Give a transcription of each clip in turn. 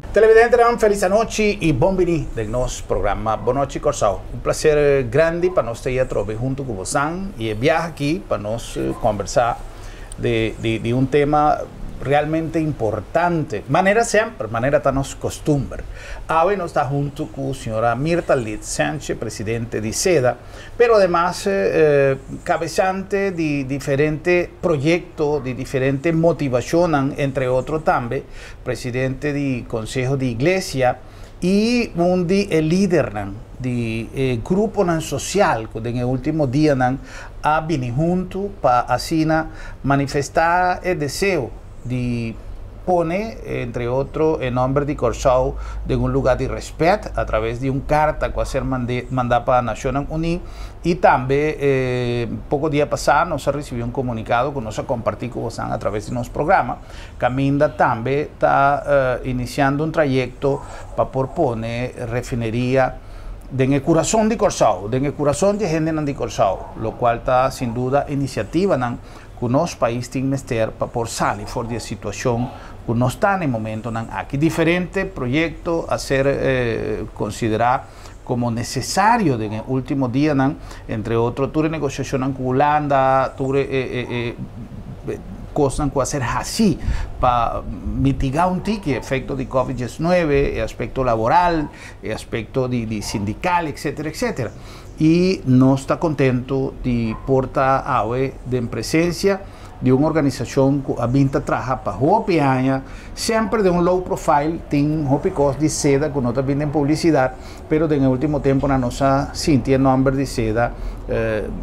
Televidentenan, felis anochi i bon bini den nos programa Bon Nochi Kòrsou. Un plaser grandi pa nos ta ei atrobe huntu ku bosan i e biaha aki pa nos kòmbersá di un tema realmente importante, manera semper, manera ta nos kostumber. Awe nos ta huntu ku señora Mirta Litz Sanchez, presidente di seda. Pero ademas kabesante di diferente proyekto, di diferente motivashonnan, entre otro tambe presidente di Konseho di Iglesia i un di e lidernan di e gruponan sosial ku den e ultimo dianan a bini huntu pa asina manifestá e deseo di pone, entre otro, e nòmber di Kòrsou den un lugá di rèspèt a traves di un karta ku a ser mandá pa Nashonnan Uní i tambe poko dia pasá nos a risibí un komunikado ku nos a kompartí ku bosan a traves di nos programa kaminda tambe ta inisiando un trayekto pa por pone refineria den e kurason di Kòrsou, den e kurason di e hendenan di Kòrsou, lokual ta sin duda inisiativanan ku nos pais tin mester pa por sali for di e situashon ku nos ta na e momentonan aki. Diferente proyekto a ser konsiderá komo nesesario den e último dianan, entre otro tur e negosiashonnan ku Hulanda, tur e kosnan ku a ser hasí pa mitigá un tiki e efekto di Covid 19, e aspekto laboral, e aspekto di sindikal, etsetera, etsetera. I nos ta kontentu di por ta awe den presensia di un organisashon ku a bin ta traha pa hopi aña, semper den un low profile, tin hopi kos di seda ku no ta bin den publisidat, pero den e ultimo temponan nos a sinti e nòmber di seda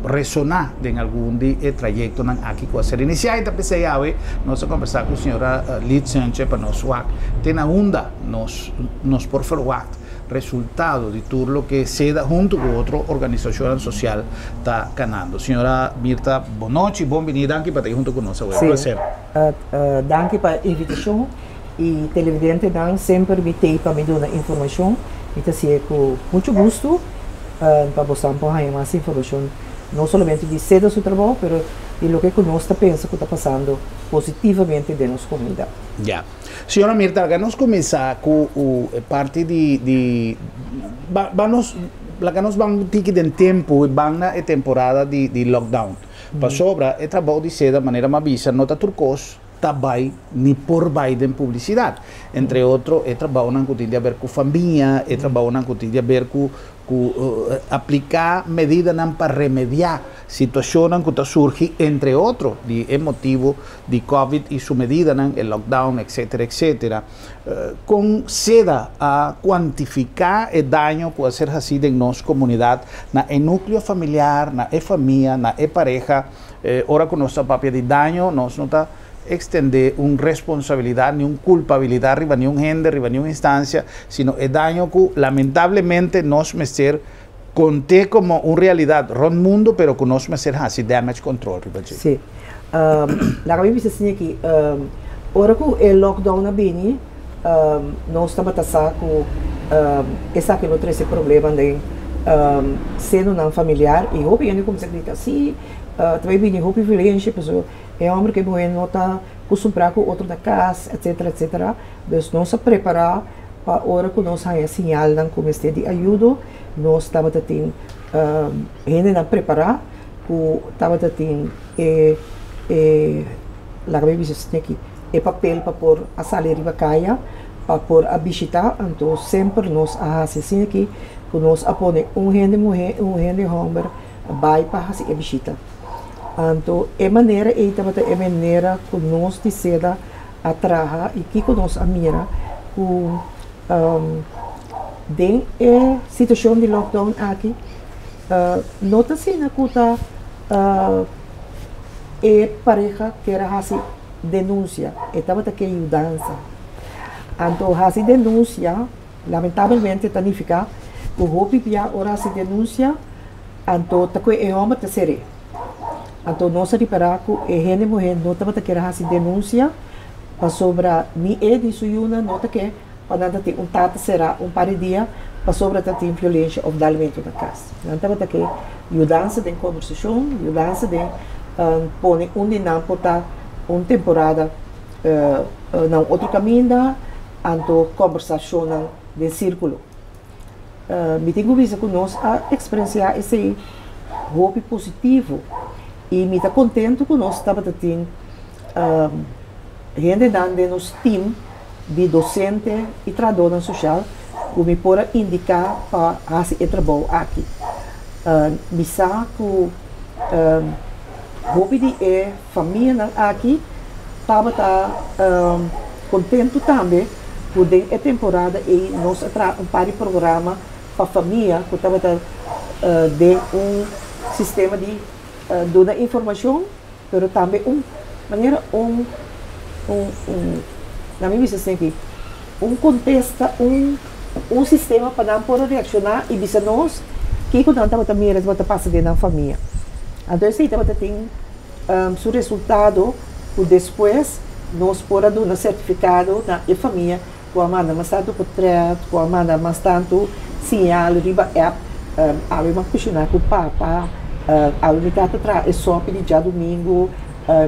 resoná den algun di e trayektonan aki ku a ser inisiá i ta p'esei awe nos a kombersá ku señora Liz Sanchez pa nos wak te na unda nos nos por ferwagt resultado di tur loke seda huntu ku otro organisashonnan sosial ta kanando. Señora Mirta, bon nochi, bon bini, danki pa ta huntu ku nos awe. Un plaser. Danki pa e invitashon i televidentenan semper mi tei pa mi duna informashon. Mi ta hasié ku muchu gustu pa bosan por haña mas informashon no solamente di seda su trabou pero di loke ku nos ta pensa ku ta pasando positivamente den nos komunidat. Ya. Señora Mirta, laga nos kuminsá ku e parti di di ba nos laga nos ban un tiki den tempu i ban na e temporada di di lockdown. Pasobra e trabou di seda, manera mi a bisa, no ta tur kos ta bai ni por bai den publisidat. Entre otro e trabounan ku tin di aber ku famia, e trabounan ku tin di aber ku ku apliká medidanan pa remediá situashonnan ku ta surgi entre otro di e motibu di Covid i su medidanan, e lockdown etcetera etcetera. Kon seda a kuantifiká e daño ku a ser hasí den nos komunidat na e núkleo familiar, na e famia, na e pareha? Ora ku nos ta papia di daño nos no ta extendé un responsabilidad ni un culpabilidad riba niun hende, riba niun instancia, sino e daño cu lamentablemente nos mester conté como un realidad rond mundo, pero cu nos mester haci damage control riba dje. Sí. Laga mi bisa asina aki, ora cu e lockdown a bini, nos tabata sa cu esaki lo trece problema den senonan familiar y hopi hende cuminsa grita, sí, ta bay bini hopi violencia, pasobra E homber ku e muhé no ta kustumbrá ku otro na kas, etsetera, etsetera. Dus nos a prepará pa ora ku nos haña siñalnan ku mester di ayudo, nos tabata tin hendenan prepará ku tabata tin e e laga mi bisa esaki aki, e papel pa por a sali riba kaya pa por a bishitá. Anto semper nos a hasi asina aki ku nos a pone un hende muhé i un hende homber bai pa hasi e bishita. Anto e manera ei tabata e manera ku nos di seda a traha i kiko nos a mira ku den e situashon di lockdown aki no ta asina ku ta e pareha kier a hasi denunsia, e tabata ke yudansa. Anto hasi denunsia lamentabelmente ta nifiká ku hopi bia ora hasi denunsia Anto ta ku e hòmber ta ser'é. Anto nos a ripará ku e hende muhé no tabata kier hasi denunsia pasobra ni e ni su yunan no ta ke pa nan ta tin un tata será un par di dia pasobra ta tin violensha òf dalmentu na kas. Nan tabata ke yudansa den kombersashon, yudansa den pone un di nan por ta un temporada na un otro kaminda. Anto kombersashonnan den sírkulo. Mi tin ku bisa ku nos a eksperensiá esei hopi positivo i mi ta kontentu ku nos tabata tin hendenan den nos tim di dosente i trahadónan sosial ku mi por a indiká pa hasi e trabou aki. Mi sa ku hopi di e famianan aki tabata kontentu tambe ku den e temporada ei nos a traha un par di programa pa famia ku tabata den un sistema di duna informashon pero tambe un manera un un un nan mi bisa esaki un kontesta un un sistema pa nan por a reakshoná i bisa nos kiko nan tabata mira tabata pasa den nan famia. Anto esei tabata tin su resultado ku despues nos por a duna sertifikado na e famia ku a manda mas tantu potrèt, ku a manda mas tantu siñal riba app, awe mi a kushiná ku papa, awe mi tata traha e sòpi di djadumingu,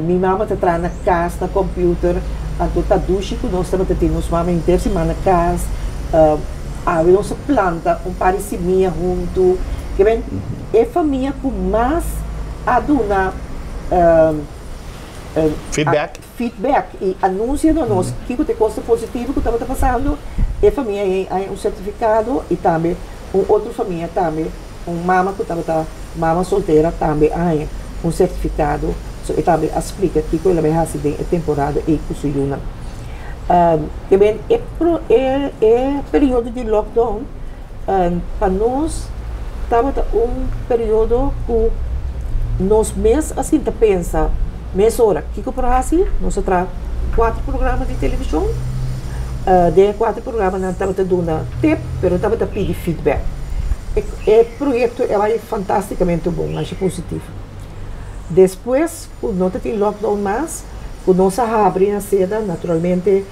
mi mama ta traha na kas na kòmpiuter, anto ta dushi ku nos tabata tin nos mama henter siman na kas, awe nos a planta un par di simia huntu, ke men e famia ku mas a duna Feedback. Feedback i anunsia na nos kiko ta e kos positivo ku tabata pasando. E famia ei haña un sertifikado i tambe un otro famia tambe, un mama ku tabata mama soltera tambe a haña un sertifikado. So e tambe a splika kiko el a bai hasi den e temporada ei ku su yunan. Ke ben e e periodo di lockdown pa nos tabata un periodo ku nos mes a sinta pensa mesora kiko por hasi. Nos a traha kuater programa di televishon. Den e kuater programanan tabata duna tip pero tabata pidi feedback. E proyekto a bai fantasticamente bon, masha positivo. Despues ku no ta tin lockdown mas, ku nos a habri na seda naturalmente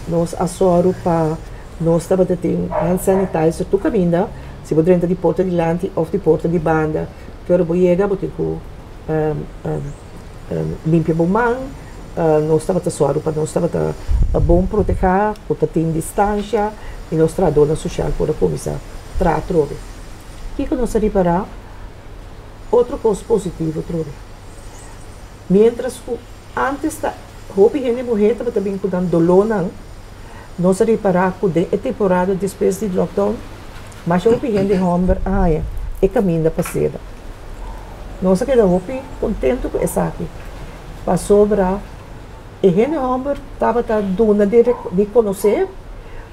Nos a sòru pa nos tabata tin hand sanitizer tur kaminda. Si bo drenta di porta dilanti òf di porta di banda, ki ora bo yega bo tin ku limpia bo man. Nos tabata sòru pa nos tabata bon protehá, ku ta tin distansha i nos trahadónan sosial por a kuminsá traha atrobe. Kiko nos a ripará? Otro kos positivo atrobe. Miéntras ku ántes ta hopi hende muhé tabata bin ku nan dolónan, nos a ripará ku den e temporada despues di lockdown, masha hopi hende hòmber a haña e kaminda pa seda. Nos a keda hopi kontentu ku esaki, pasobra e hende hòmber tabata duna di konosé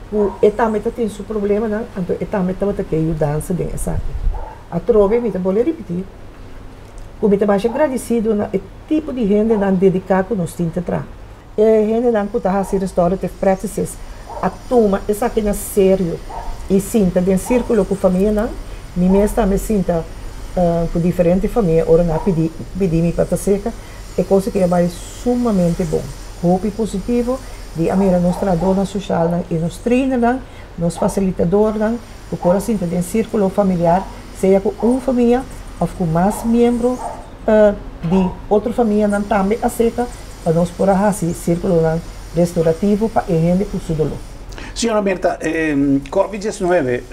ku e tambe ta tin su problemanan, anto e tambe tabata ke yudansa den esaki. Atrobe mi ta bolbe ripití. Ku mi ta masha gradisido na e tipo di hendenan dediká ku nos tin ta traha. E hendenan ku ta hasi restorative practices a tuma esaki na serio i sinta den sírkulo ku famianan. Mi mes tambe sinta ku diferente famia ora nan a pidi pidi mi pa ta seka. E kos aki a bai sumamente bon. Hopi positivo di a mira nos trahadornan soshalnan i nos trainernan, nos fasilitadornan ku por a sinta den sírkulo familiar Sea ku un famia òf ku mas miembro di otro famianan tambe a seka pa nos por a hasi sírkulonan restorativo pa e hende ku su doló. Señora Mirta, Covid 19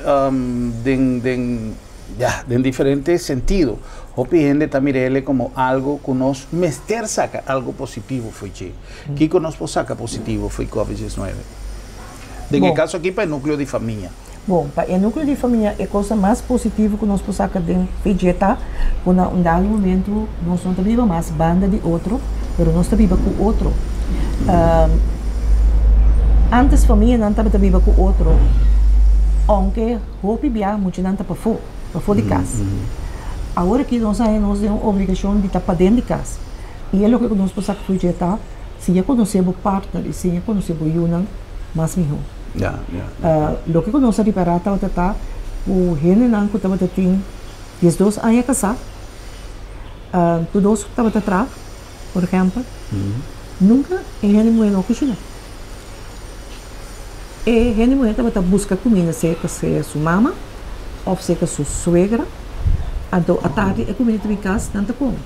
den den ya den diferente sentido hopi hende ta mira ele komo algo ku nos mester saka algo positivo fo'i dje. Kiko nos por saka positivo fo'i Covid 19? Den e kaso aki pa e núkleo di famia. Bon, pa e núkleo di famia e cosa mas positivo ku nos por saka den PG ta ku na un dado momento nos no ta biba mas banda di otro, pero nos ta biba ku otro. Antes famianan tabata biba ku otro, ounke hopi bia muchanan ta pafó, pafó di kas. Awor aki nos a haña nos den un obligashon di ta paden di kas. I e loke ku nos por saka for dje ta siña konosé bo partner i siña konosé bo yunan mas mihó. Loke ku nos a ripará tabata ta ku hendenan ku tabata tin 12 aña kasá, tur dos tabata traha, por ehèmpel, nunka e hende muhé no a kushiná. E hende muhé tabata buska kuminda serka sea su mama òf serka su suegra, anto atardi e kuminda ta bin kas, nan ta kome.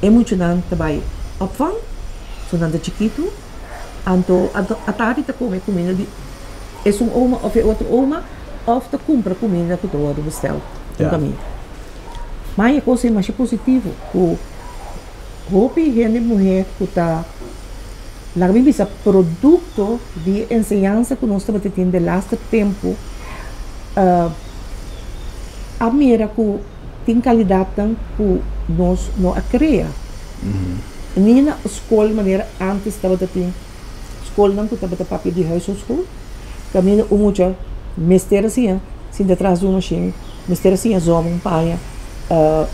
E muchanan ta bai opvang, so nan ta chikitu. Anto atardi ta kome kuminda di esun oma òf e otro oma òf ta kumpra kuminda ku ta wòrdu bestèl un kaminda. Ma e kos ei masha positivo ku hopi hende muhé ku ta laga mi bisa produkto di e enseñansa ku nos tabata tin de laste tempu a mira ku tin kalidatnan ku nos no a krea. Ni na skol manera antes tabata tin skolnan ku tabata papia di huishoudschool, kaminda un mucha mester a siña sinta tras di un mashin, mester a siña zòm un paña,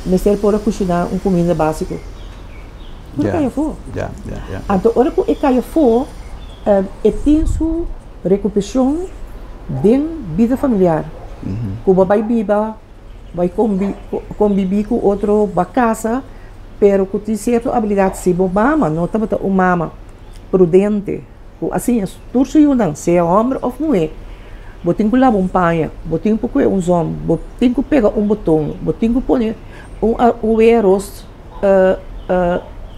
mester por a kushiná un kuminda básiko. Tur a kai afó. Anto ora ku e kai afó, e tin su rekupeshon den bida familiar, ku bo bai biba. Bai convivi cu otro ba casa, pero cu tin cierto habilidad. Si bo mama no tabata un mama prudente cu a siña tur su yunan, sea homber of muher, bo tin cu laba un paña, bo tin cu cue un zon, bo tin cu pega un boton, bo tin cu pone un wea aros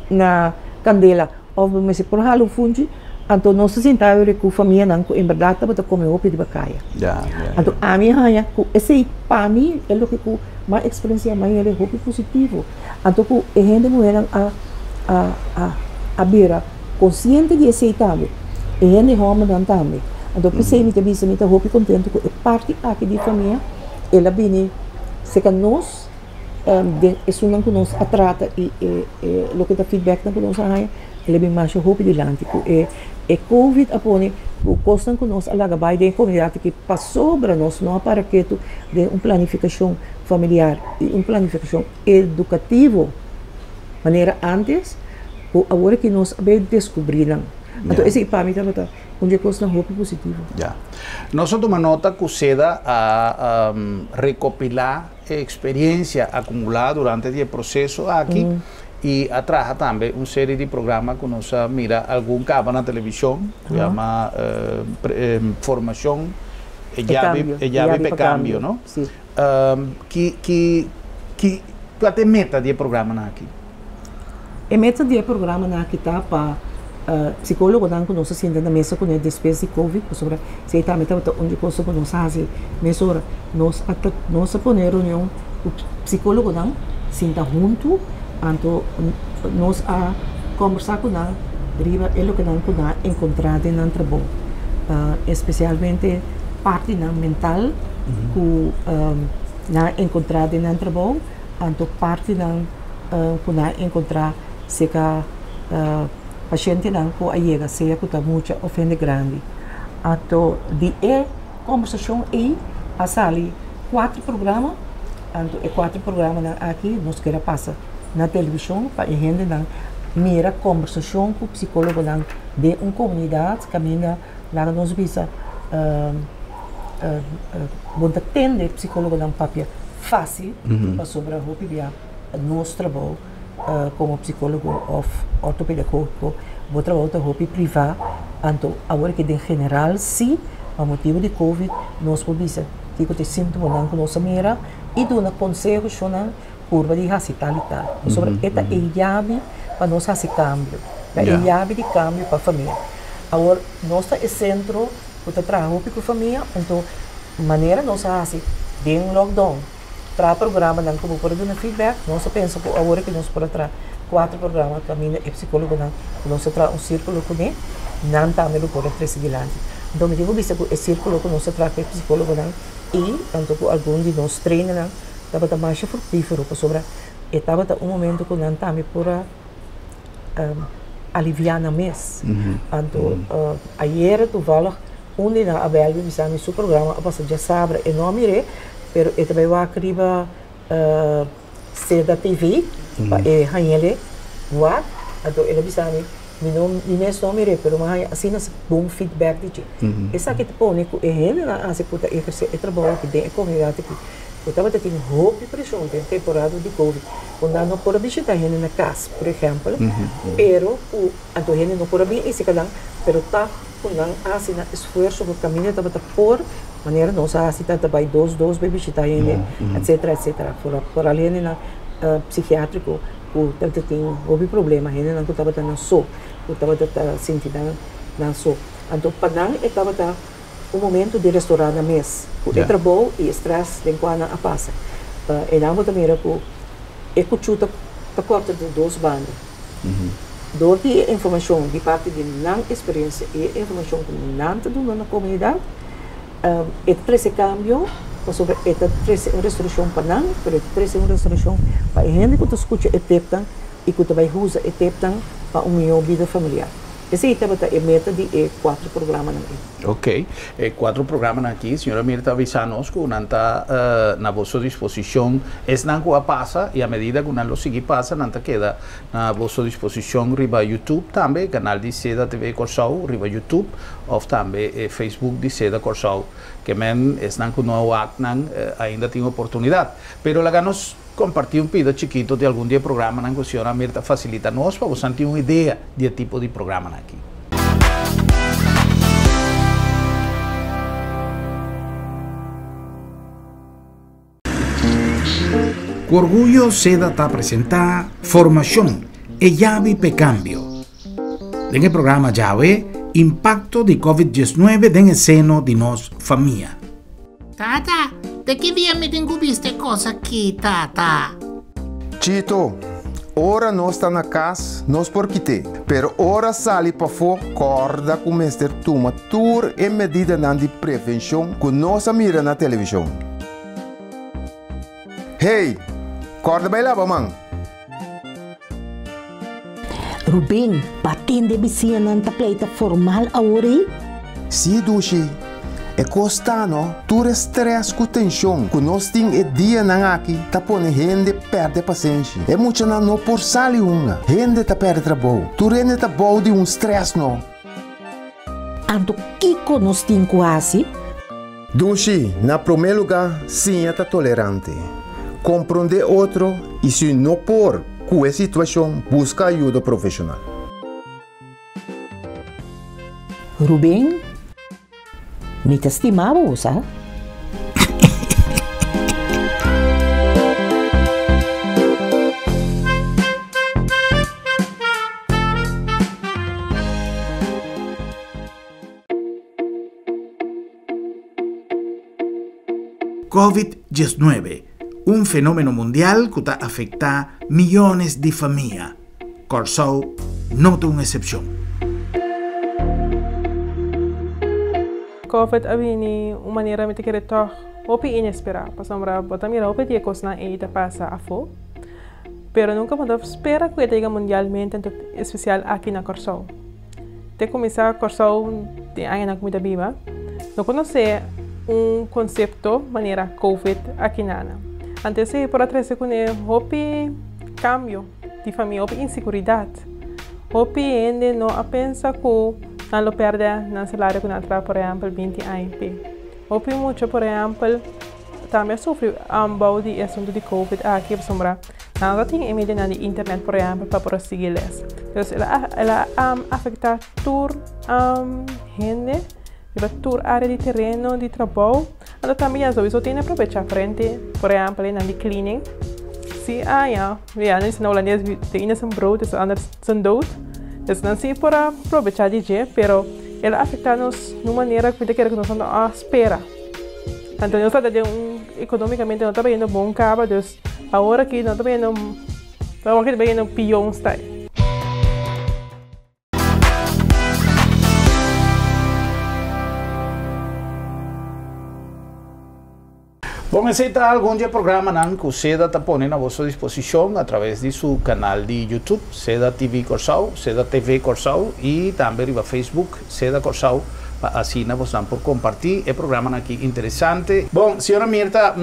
na candela of bo mester por hala un funchi, anto nos ta sinta awe ku famianan ku en bèrdat tabata kome hopi riba kaya. Anto ami a haña ku esei pa mi e loke ku mi a eksperensiá mi a haña hopi positivo. Anto ku e hende muhénan a a bira konsiente di esei tambe, e hende hòmbernan tambe. Anto p'esei mi ta bisa mi ta hopi kontentu ku e parti aki di famia el a bini serka nos. Den esunnan ku nos a trata i e loke ta feedbacknan ku nos a haña, el a bin masha hopi dilanti ku e e covid a pone ku kosnan ku nos a laga bai den e komunidat aki pasobra nos no a para ketu den un planifikashon familiar i un planifikashon edukativo manera antes ku awor aki nos a bai deskubrí nan. Anto esei pa mi tabata un di e kosnan hopi positivo. Ya. Nos a tuma nota ku seda a rekopilá E experiencia acumula durante di e proceso aki y a traha tambe un serie di programa cu nos a mira algun caba na television cu yama Formacion e yabi e yabi p'e cambio no? Ki ki ki cua ta e meta di e programanan aki? E meta di e programanan aki ta pa psicologonan cu nos a sinta na mesa cune despues di covid, pasobra esey tambe tabata un di e cosa cu nos a haci mesora. Nos a nos a pone reunion cu psicologonan sinta hunto, anto nos a combersa cu nan riba e lokenan cu nan a encontra den nan trabou, especialmente partinan mental cu nan a encontra den nan trabou. Anto partinan ku nan a enkontrá serka pashentenan ku a yega, sea ku ta mucha òf hende grandi. Anto di e kombersashon ei a sali kuater programa, anto e kuater programanan aki nos keda pasa na televishon pa e hendenan mira kombersashon ku psikólogonan den un komunidat kaminda laga nos bisa bo ta tende psikólogonan papia. Fácil, pasobra hopi bia nos trabou komo psikólogo òf ortopedagogo, bo trabou ta hopi privá, anto awor ke den general sí, pa motibu di covid nos por bisa kiko ta e síntomanan ku nos a mira i duna konseho shonnan purba di hasi tal i tal, pasobra e ta e yabi pa nos hasi kambio, ta e yabi di kambio pa famia. Awor nos ta e sentro ku ta traha hopi ku famia, anto Manera nos a hasi den lockdown, traha programanan ku bo por a duna feedback, nos a pensa ku awor ku nos por a traha kuater programa kaminda e psikólogonan ku nos a traha un sírkulo kuné, nan tambe lo por a trese dilanti. Anto mi tin ku bisa ku e sírkulo ku nos a traha ku e psikólogonan i tantu ku algun di nos trainernan tabata masha fruktífero pasobra e tabata un momento ku nan tambe por a aliviá nan mes. Anto ayera toevallig Un di nan a bel mi bisa mi su programa a pasa djasabra e no a mir'é pero e ta bai wak riba Seda TV pa e hañ'ele wak anto el a bisa mi mi no mi mes no a mir'é pero mi a haña asina bon feedback di dje. Esaki ta pone ku e hendenan a hasi ku ta ehersé e trabou aki den e komunidat aki ku tabata tin hopi preshon den temporada di covid ku nan no por a bishita hende na kas por ehèmpel pero ku anto hende no por a bin esei kanan pero ta Ku nan a hasi nan esfuerso ku kaminda tabata por, manera nos a hasi ta bai dos dos bai bishita hende, etcetera, etcetera. Foral hendenan psikiatriko ku tabata tin hopi problema, hendenan ku tabata nan so, ku tabata ta sinti nan nan so. Anto pa nan e tabata un momento di restorá nan mes ku e trabou i e strès den kua nan a pasa. E nan bo ta mira ku e kuchú ta ta kòrta di dos banda. Dor di e informashon di parti di nan eksperensia i e informashon ku nan ta duna na komunidat, e ta trese kambio pasobra e ta trese un restorashon pa nan, pero e ta trese un restorashon pa e hende ku ta skucha e tepnan i ku ta bai usa e tepnan pa un mihó bida familiar. Esei tabata e meta di e kuater programanan ei. Ok. E kuater programanan aki, señora Mirta a bisa nos ku nan ta na boso disposishon. Esnan ku a pasa i a medida ku nan lo sigui pasa, nan ta keda na boso disposishon riba YouTube tambe, kanal di Seda TV Kòrsou riba YouTube òf tambe e Facebook di Seda Kòrsou. Ke men esnan ku no a wak nan ainda tin oportunidat. Pero laga nos. Kompartí un pida chikito di algun di e programanan ku señora Mirta fasilita nos pa bosan tin un idea di e tipo di programanan aki. Ku orguyo Seda ta presentá Formashon, e yabi p'e kambio. Den e programa djawe, Impakto di Covid 19 den e seno di nos famia. Tata, te ki dia mi tin ku bisti e kos akí, tata? Chito, Ora nos ta na kas, nos por kit'é. Pero ora sali pafó, kòrda ku mester tuma tur e medidanan di prevenshon ku nos a mira na televishon. Hey, kòrda bai laba man! Ruben, Bo a tende bisiñanan ta pleita formal awor ei? Sí, Dushi. E kos ta no, tur e strès ku tenshon ku nos tin e dianan aki ta pone hende pèrdè pasenshi. E muchanan no por sali hunga, hende ta pèrdè trabou, tur hende ta bou di un strès no. Anto kiko nos tin ku hasi? Dushi, na promé lugá, siña ta tolerante. Komprondé otro i si no por ku e situashon, buska ayudo profeshonal. Ruben, Mi ta stima bo, sa. Covid 19, un fenómeno mundial ku ta afektá miónes di famia. Kòrsou no ta un eksepshon. Covid a bini un manera mi ta kere tòg hopi inesperá, pasobra bo ta mira hopi di e kosnan ei ta pasa afó, pero nunka bo ta spera ku e ta yega mundialmente, anto espesial aki na Kòrsou. Te kuminsá Kòrsou den añanan ku mi ta biba, no konosé un konsepto manera Covid aki nana. Anto esei por a trese kuné hopi kambio di famia, hopi insiguridat. Hopi hende no a pensa ku nan lo pèrdè nan salario ku nan a traha por ehèmpel 20 aña p'e. Hopi mucha por ehèmpel tambe a sufri bou di e asuntu di Covid aki pasobra nan no ta tin e medionan di internet por ehèmpel pa por a sigui les. Entonces el a el a afektá tur hende riba tur área di tereno di trabou. Anto tambe ya souiso tin aprovechá frente por ehèmpel e nan di cleaning si a ya ya nan bisa na holandes de ene zijn brood is de ander zijn dood. Dus nan si por a probechá di dje pero el a afektá nos na un manera ku mi ta kere ku nos no a spera. Anto nos ta den un economicamente no ta bayendo bon caba dus awor aki no ta bayendo awor aki ta bayendo pion style. Bon, esei ta algun di e programanan ku Seda ta pone na boso disposishon a traves di su kanal di YouTube, Seda TV Kòrsou, Seda TV Kòrsou i tambe riba Facebook, Seda Kòrsou. Pa asina bosnan por kompartí e programanan aki interesante. Bon, señora Mirta,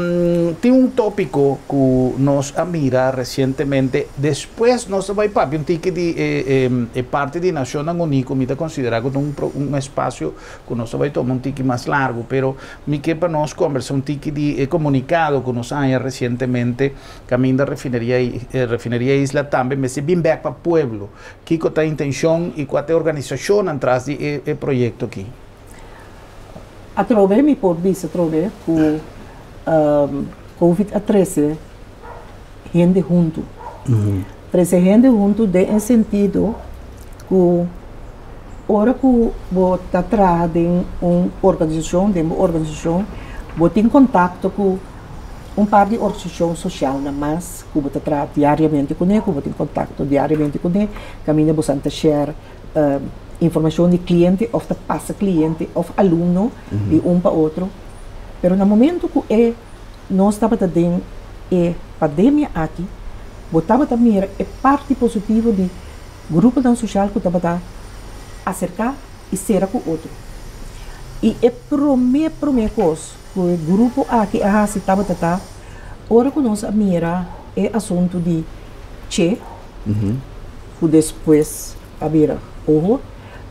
tin un tópiko ku nos a mira resientemente. Despues nos ta bai papia un tiki di e parti di Nashonnan Uní ku mi ta konsiderá ku ta un espasio ku nos ta bai tuma un tiki mas largu. Pero mi ke pa nos kombersá un tiki di e komunikado ku nos a haña resientemente kaminda Refineria Refineria Isla tambe mester bin bèk pa pueblo. Kiko ta intenshon i kua ta e organisashonnan tras di e proyekto aki? Atrobe mi por bisa atrobe ku Covid a trese hende huntu. Trese hende huntu den e sentido ku Ora ku bo ta traha den un organisashon, den bo organisashon, bo tin kontakto ku un par di organisashon sosialnan mas ku bo ta traha diariamente kuné, ku bo tin kontakto diariamente kuné, kaminda bo san ta share informashon di kliente òf ta pasa kliente òf alumno di un pa otro. Pero na momento ku e nos tabata den e pandemia aki, bo tabata mira e parti positivo di gruponan sosial ku tabata aserká i sera ku otro. I e promé promé kos ku e grupo aki a hasi tabata ta ora ku nos a mira e asuntu di Che, ku despues a bira Oho,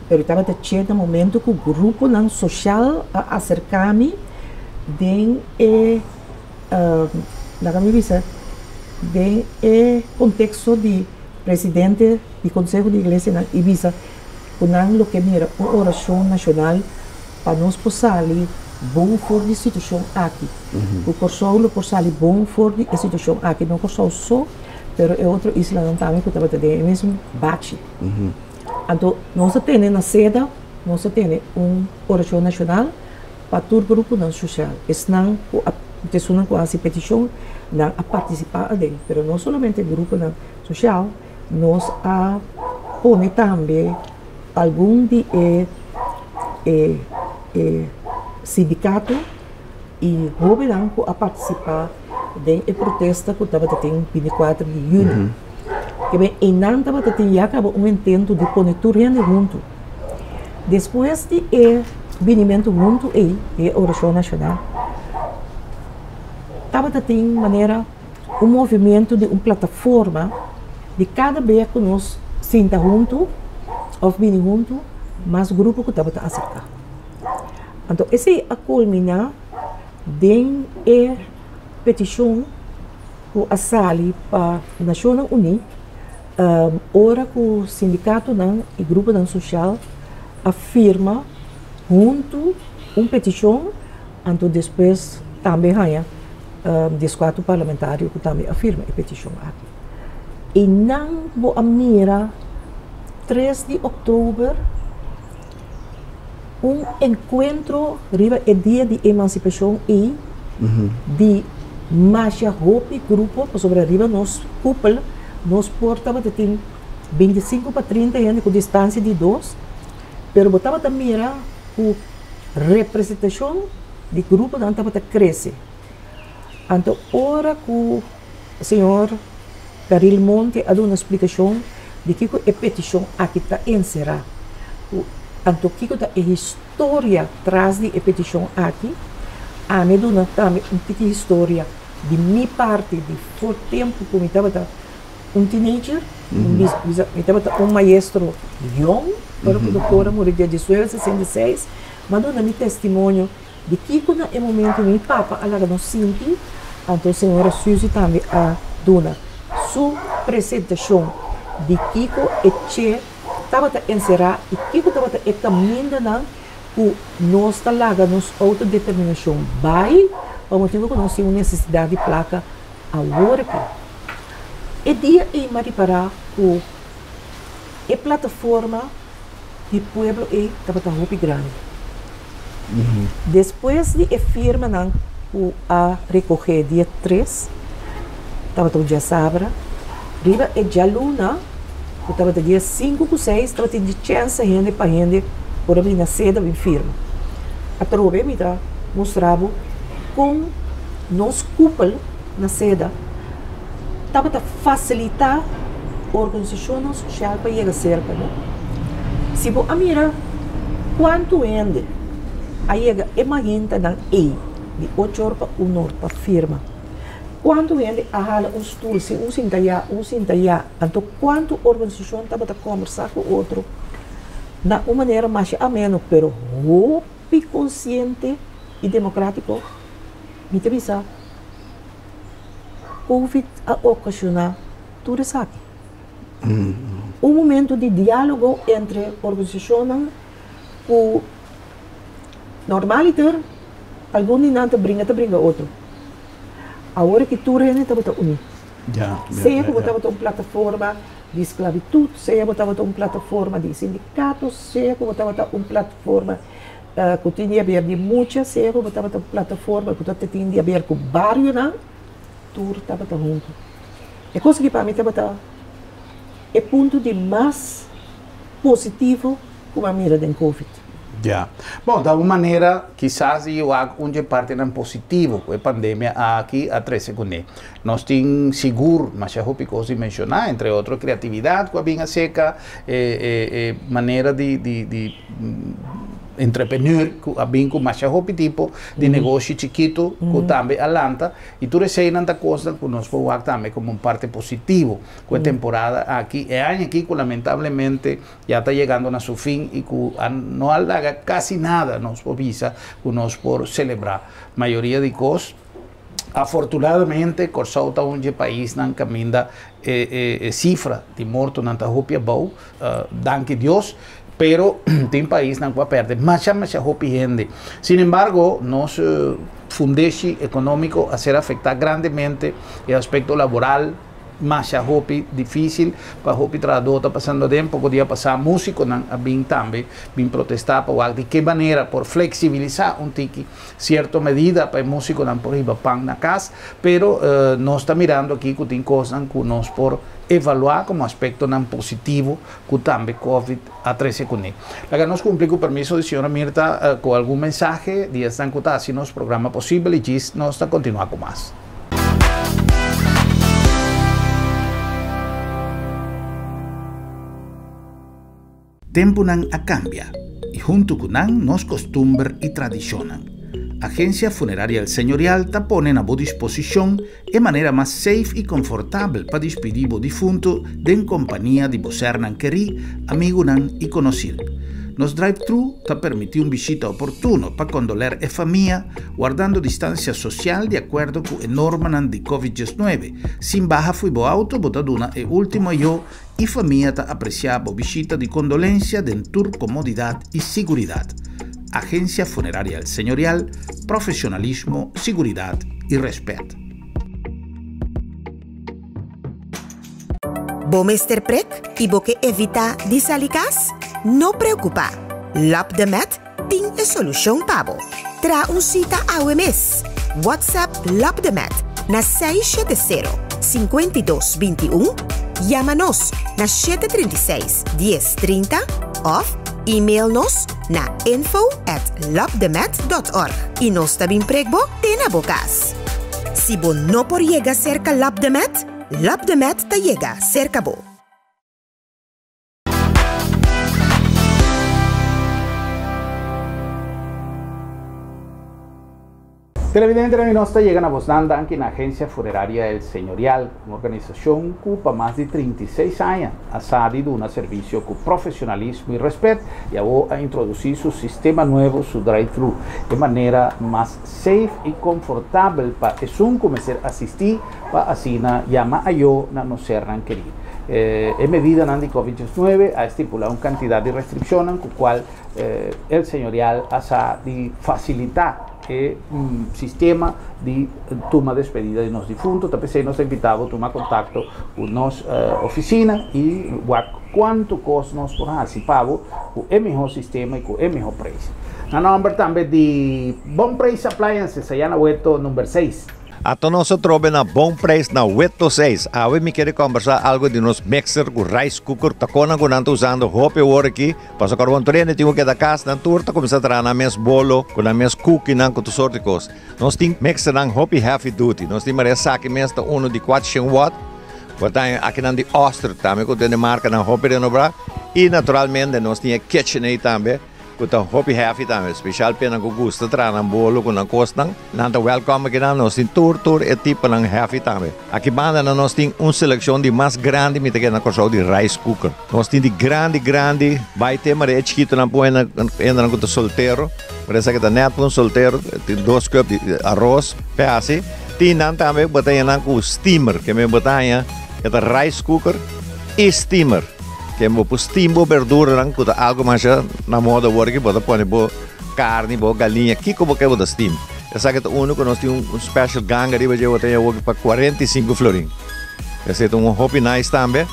pero tabata Che na momento ku gruponan sosial a aserká mi den e laga mi bisa den e konteksto di Presidente di Konseho di Iglesianan i bisa ku nan lo ke mira un orashon nashonal pa nos por sali bon for di situashon aki. Ku Kòrsou lo por sali bon for di e situashon aki, no Kòrsou so, pero e otro islanan tambe ku tabata den e mesun bachi. Anto nos a tene na seda, nos a tene un orashon nashonal pa tur gruponan sosial. Esnan ku a esunnan ku a hasi petishon nan a partisipá aden, pero no solamente gruponan. Sosial, nos a pone tambe algun di e e e sindikato i hóbennan ku a partisipá den e protesta ku tabata tin bintikuater di yüni. Keben einan tabata tin ya kaba un intento di pone tur hende huntu. Despues di e binimentu huntu ei, di e orashon nashonal, tabata tin manera. Un movimiento di un plataforma di kada bia ku nos sinta huntu òf bini huntu mas grupo ku tabata aserká. Anto esei a kulminá den e petishon ku a sali pa Nashonnan Uní ora ku sindikatonan i gruponan sosial a firma huntu un petishon anto despues tambe haña Dieskuater parlamentario ku tambe a firma e petishon aki. Einan bo a mira tres di òktober un enkuentro riba e dia di emansipashon ei di masha hopi grupo pasobra riba nos kupel nos por tabata tin bintisinku pa trinta hende ku distansia di dos pero bo tabata mira ku representashon di gruponan tabata krese. Anto ora ku señor Caril Monte a duna splikashon di kiko e petishon aki ta enserá, ku anto kiko ta e historia tras di e petishon aki, ami a duna tambe un tiki historia di mi parti di for tempu ku mi tabata un teenager, mi tabata un maestro yong, ora ku doktor a muri dia diesnuebe 66, M'a duna mi testimonio di kiko na e momento mi papa a laga nos sinti, anto señora Suzy tambe a duna su presentashon di kiko e che tabata enserá i kiko tabata e kamindanan ku nos ta laga nos outodeterminashon bai pa motibu ku nos tin un nesesidat di plaka awor aki. E dia ei m'a ripará ku e plataforma di pueblo ei tabata hopi grandi. Despues di e firmanan ku a rekohé dia tres, tabata un djasabra, riba e djaluna ku tabata dia sinku ku seis tabatin di chènse hende pa hende por a bini na seda bin firma. Atrobe mi ta mustra bo kon nos kupel na seda tabata fasilitá organisashonnan sosial pa yega serka no. Si bo a mira kuantu hende a yega e mahintanan ei di ocho or pa un or pa firma, kuantu hende a hala un stul si un sinta ya un sinta ya, anto kuantu organisashon tabata kòmbersá ku otro na un manera masha ameno pero hopi konsiente i demokrátiko, mi ta bisa. Covid a okashoná tur esaki. Un momento di diálogo entre organisashonnan ku normaliter algun di nan ta bringa ta bringa otro. Awor aki tur hende tabata uní. Sea ku bo tabata un plataforma. di sklabitut, sea bo tabata un plataforma di sindikato, sea ku bo tabata un plataforma ku tin di haber di mucha, sea ku bo tabata un plataforma ku ta tin di haber ku barionan, tur tabata huntu. E kos aki pa mi tabata e punto di mas positivo ku mi a mira den Covid. Ya. Bon, ta un manera kisas di wak un dje partinan positivo ku e pandemia aki a trese kuné. Nos tin sigur masha hopi kos di menshoná, entre otro kreatividat ku a bin aserka, e e e manera di di di entrepreneur ku a bin ku masha hopi tipo di negoshi chikitu ku tambe a lanta. I tur eseinan ta kosnan ku nos por wak tambe komo un parte positivo ku e temporada aki, e aña aki ku lamentablemente ya ta yegando na su fin i ku a no a laga kasi nada nos por bisa ku nos por selebrá. Mayoria di kos, afortunadamente Kòrsou ta un dje paisnan kaminda e e sifra di mortonan ta hopi abou, danki Dios, pero tin paisnan ku a pèrdè masha masha hopi hende. Sin embargo, nos fundeshi ekonómiko a ser afektá grandemente, e aspekto laboral, Masha hopi dificil pa hopi trahador ta pasando aden. Poco dia pasa musiconan a bin tambe bin protesta pa wak di ke manera por flexibilisa un tiki cierto medida pa e musiconan por hiba pan na cas. Pero nos ta mirando aki cu tin cosnan cu nos por evalua como aspectonan positivo cu tambe covid a trece cune. Laga nos cumpli cu permiso di señora Mirta cu algun mensahe di esnan cu ta haci nos programa posibel y djis nos ta continua cu mas. Tempunan a kambia i huntu ku nan nos kostumber i tradishonnan. Agensia Funeraria El Señorial ta pone na bo disposishon e manera mas safe i konfortabel pa dispidí bo difuntu den kompania di bo sernan kerí, amigunan i konosir. Nos drive-thru ta permití un bishita oportuno pa kondoler e famia, wardando distansia sosial di akuerdo ku e normanan di Covid diesnuebe. Sin baha fo'i bo auto bo ta duna e ultimo ayo i famia ta apresiá bo bishita di kondolensia den tur komodidat i siguridat. Agensia Funeraria El Señorial, profesionalismo, siguridat i rèspèt. Bo mester prek i bo ke evitá di sali kas? No preokupá! Lap de Met Tin e solushon pa bo. Traha un sita awe mes. WhatsApp Lopdemet na 670 52 21, yama nos na 736 10 30 òf email nos na info at lopdemet.org i nos ta bin prek bo te na bo kas. Si bo no por yega serka Lopdemet, Lopdemet ta yega serka bo. Televidente mi nos ta yega na bosnan danki na Agencia Funeraria El Señorial, un organisacion cu pa mas di 36 aña a sa di duna servicio cu profesionalismo y respet y awo a introduci su sistema nuevo, su drive-thru, e manera mas safe y confortabel pa esun cu mester asisti pa asina yama ayo na nos sernan keri. E medidanan di Covid 19 a estipula un cantidad di restriccionnan cu cual El Señorial a sa di facilita e sistema di tuma despedida di nos difunto. Ta p'esey nos ta invita bo tuma contacto cu nos oficina y wak cuanto cos nos por haci pa bo cu e miho sistema y cu e miho prijs. Na nomber tambe di Bon Prijs Appliances, aya na Weto number seis. Ato nos a trobe na bon prijs na Weto seis. Awe mi kere kombersá algo di nos mixer ku rice cooker. Ta konan ku nan ta usando hopi awor aki. Pasobra kòrda bon tur hende tin ku keda kas, nan tur ta kuminsá traha nan mes bolo ku nan mes kukinan ku tur sort di kos. Nos tin mixernan hopi heavy duty. Nos tin manera esaki mes ta unu di kuatshen watt. Bo ta haña akinan di Oster tambe ku tene markanan hopi renobrá. I naturalmente nos tin e KitchenAid tambe. Ku ta hopi hefi tambe, spesial p'e nan ku gusta traha nan bolo ku nan kosnan, nan ta wèlkòm aki nan. Nos tin tur tur e tiponan hefi tambe. Aki banda nan nos tin un selekshon di mas grandi mi ta kere na Kòrsou di rice cooker. Nos tin di grandi grandi bai te mare e chikitonan pon e hendenan ku ta soltero, por esaki ta nèt pa un soltero, tin dos cup di aros p'e hasi. Tin nan tambe bo ta haña nan ku steamer, ke men bo ta haña e ta rice cooker i steamer. Ken bo por steam bo berduranan ku ta algu masha na moda awor aki, bo ta pone bo karni, bo galiña, kiko bo ke bo ta steam. Esaki ta unu ku nos tin un special ganga riba dje, bo ta haña awor pa 45 florin. Esei ta un hopi nice tambe.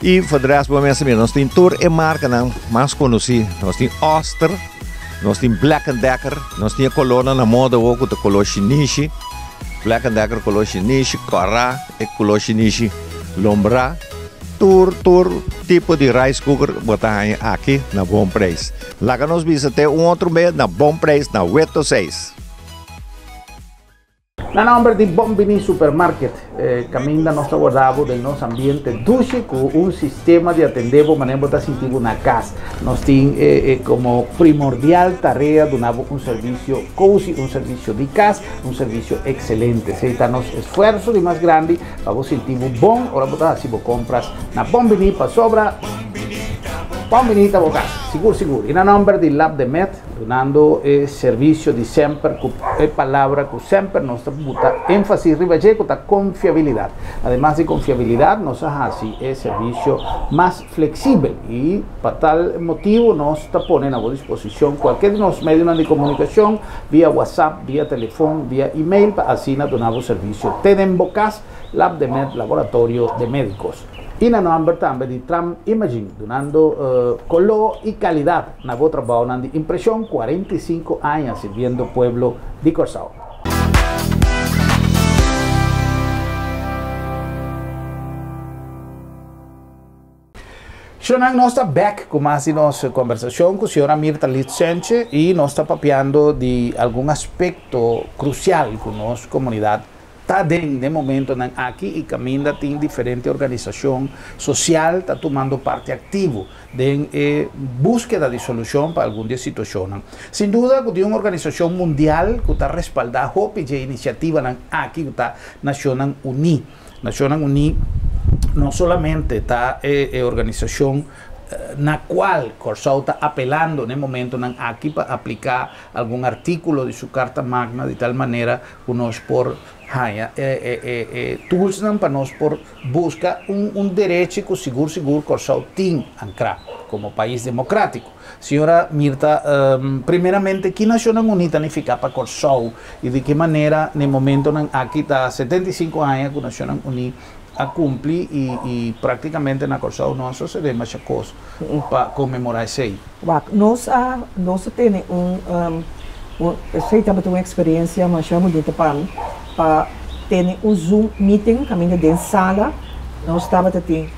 I for de rest bo mester mira nos tin tur e markanan mas konosí. Nos tin Oster, nos tin Black and Decker, nos tin e kolornan na moda awor ku ta kolor shinishi, Black and Decker kolor shinishi, kòrá e kolor shinishi lombrá. Tur tur tipo di rice cooker bo ta haña aki na bon preis. Laga nos bisa te un otro bes na bon preis na Weto seis. Na nomber di Bon Bini Supermarket, caminda nos ta warda bo den nos ambiente dushi cu un sistema di atende bo manera bo ta sinti bo na cas. Nos tin como primordial tarea duna bo un servicio cozy, un servicio di cas, un servicio excelente. Esey ta nos esfuerzo di mas grandi pa bo sinti bo bon ora bo ta haci bo compras na Bon Bini pasobra Bon Bini ta bo cas, sigur sigur. Y na nomber di Lab de Met, Dunando e servisio di semper ku e palabra ku semper nos ta buta énfasis riba dje ku ta konfiabilidat. Ademas di konfiabilidat nos a hasi e servisio mas fleksibel i pa tal motibu nos ta pone na bo disposishon kualke di nos medionan di komunikashon via WhatsApp, via telefon, via email pa asina duna bo servisio te den bo kas, Labdemed Laboratorio de Médicos. I na nòmber tambe di Tram Imaging, dunando koló i kalidat na bo trabounan di impreshon 45 aña sirbiendo pueblo di Kòrsou. Shownan nos ta bèk ku mas di nos kombersashon ku señora Mirta Litsenche i nos ta papiando di algun aspekto krusial ku nos komunidat Ta den den momentonan aki y caminda tin diferente organisacion social ta tumando parti activo den e busqueda di solucion pa algun di e situacionnan. Sin duda cu tin un organisacion mundial cu ta respalda hopi dje iniciativanan aki cu ta Nacionnan Uní. Nacionnan Uní no solamente ta e organisacion na cual Corsou ta apelando den momentonan aki pa aplica algun articulo di su Carta Magna di tal manera ku nos por haña e toolsnan pa nos por buska un derechi ku sigur sigur Kòrsou tin ankrá komo pais demokrátiko. Señora Mirta, primeramente ki Nashonnan Uní ta nifiká pa Kòrsou i di ki manera na e momentonan aki ta 75 aña ku Nashonnan Uní a kumpli i práktikamente na Kòrsou no a sosodé masha kos pa konmemorá esei? Wak, nos a nos a tene un un esei tabata un eksperensia masha bunita pa mi pa tene un zoom meeting kaminda den sala nos tabata tin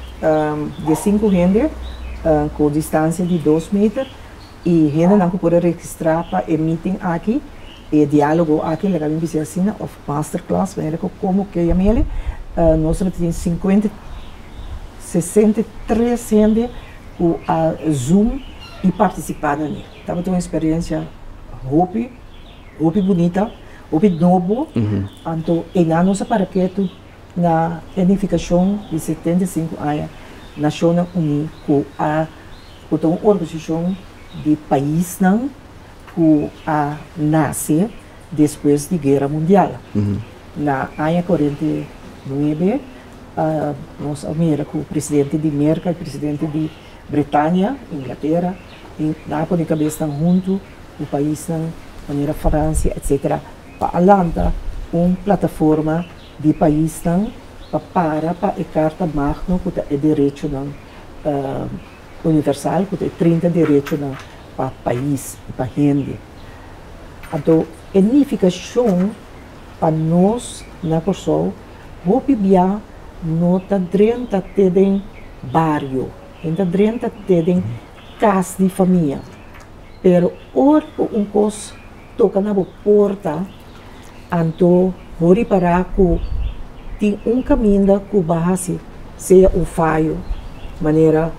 diesinku hende ku distansia di dos meter i hendenan ku por a registrá pa e meeting aki e diálogo aki laga mi bisa asina òf masterclass manera ku komo ke yam'el nos tabata tin sinkuenta 63 hende ku a zoom i partisipá na ne. Tabata un eksperensia hopi, hopi bunita, hopi nobo. Anto einan nos a para ketu na e nifikashon di 75 aña Nashonnan Uní ku a ku ta un organisashon di paisnan ku a nase despues di Guera Mundial. Na aña 49 Nos a mira ku presidente di Merka i presidente di Bretania, Inglatera, i nan a pone kabesnan huntu ku paisnan manera Fransia etsetera pa a lanta un plataforma di paisnan pa para pa e Karta Magno ku ta e derechonan universal ku ta e 30 derechonan pa pais i pa hende. Anto e nifikashon pa nos na Kòrsou Hopi bia no ta drenta te den bario, e ta drenta te den kas di famia. Pero ora ku un kos toka na bo porta, anto bo ripará ku tin un kaminda ku bo a hasi sea un fayo, manera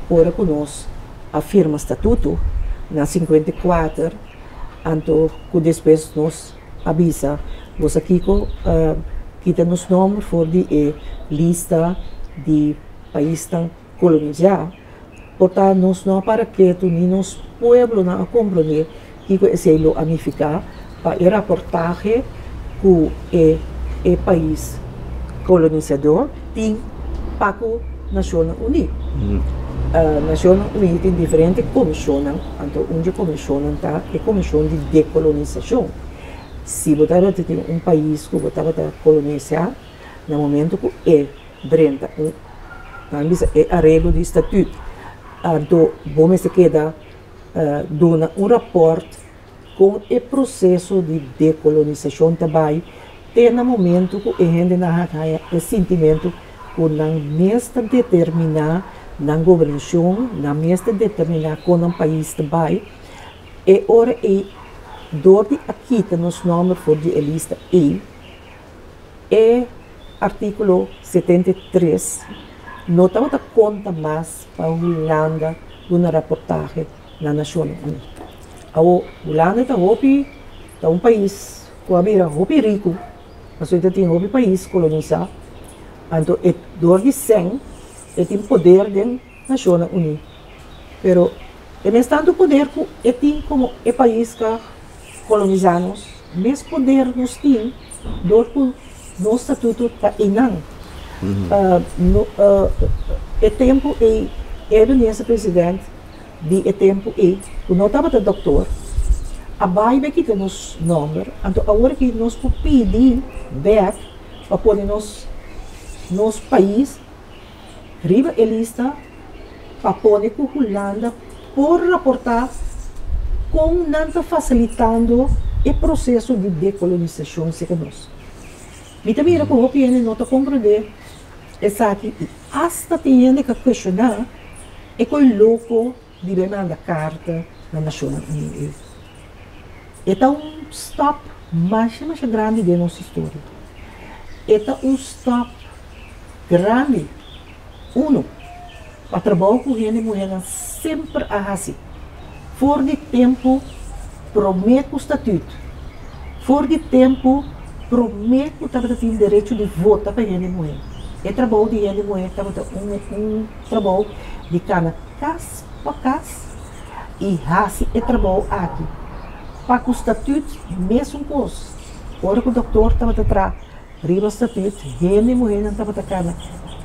ora ku nos a firma statuto na 54, anto ku despues nos a bisa, Bo sa kiko? Kita nos nomber for di e lista di paisnan kolonisá. Por ta nos no a para ketu ni nos pueblonan a komprondé kiko esei lo a nifiká pa e raportahe ku e e pais kolonisadó tin pa ku Nashonnan Uní. Nashonnan Uní tin diferente komishonnan, anto un di e komishonnan ta e komishon di dekolonisashon. Si bo tabata tin un pais ku bo tabata kolonisá, na momento ku e drenta un Nan bisa e areglo di statuut. Anto bo mester keda duna un rapòrt kon e proseso di dekolonisashon ta bai te na momentu ku e hendenan a haña e sintimentu ku nan mes ta determiná nan gobernashon, nan mes ta determiná kon nan pais ta bai. E ora ei dor di a kita nos nòmber for di e lista ei, e artíkulo 73 no tabata konta mas pa Hulanda duna raportahe na Nashonnan Uní. Awor, Hulanda ta hopi, ta un pais ku a bira hopi riku, pasobra e ta tin hopi pais kolonisá, anto e dor di sèn e tin poder den Nashonnan Uní. Pero e mes tantu poder ku e tin komo e pais ka kolonisá nos, mes poder nos tin dor ku nos statuto ta einan. E tempu ei e minister president di e tempu ei ku no tabata doktor a bai bai kita nos nòmber, anto awor aki nos por pidi bèk pa pone nos nos pais riba e lista pa pone ku Hulanda por raportá kon nan ta fasilitando e proseso di dekolonisashon serka nos. Mi ta mira ku hopi hende no ta komprondé esaki i asta tin hende ka kuestioná e koi loko di bai manda karta na Nashonnan Uní. E ta un stap masha masha grandi den nos historia. E ta un stap grandi, uno, pa trabou ku hende muhénan semper a hasi, for di tempu promé ku Statüt, for di tempu promé ku tabata tin derecho di vota pa hende muhé. E trabou di hende muhé tabata un un trabou di kana kas pa kas i hasi e trabou aki. Pa ku Statüt mesun kos, ora ku dòktor tabata traha Riba Statut, hende muhénan tabata kana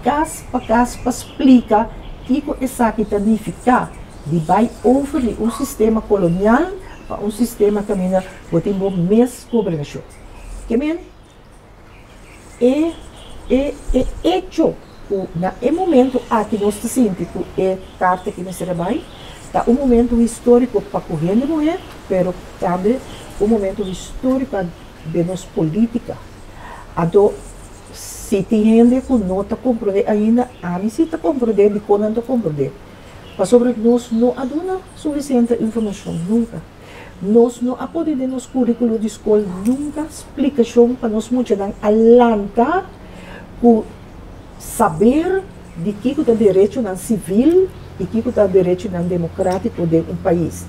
kas pa kas pa splika kiko esaki ta nifiká di bai over di un sistema kolonial pa un sistema kaminda bo tin bo mes gobernashon. Ke men, e e e echo ku na e momento aki nos ta sinti ku e karta aki mester a bai, ta un momento históriko pa ku hende muhé, pero tambe un momento históriko Den nos politica. Anto si tin hende cu no ta comprende ainda, ami si ta comprende dicon nan ta comprende. Pasobra nos no a duna suficiente informacion nunca. Nos no a pone den nos curiculo di scol nunca splicacion pa nos muchanan a lanta cu saber di kico ta derechonan civil y kico ta derechonan democratico den un pais.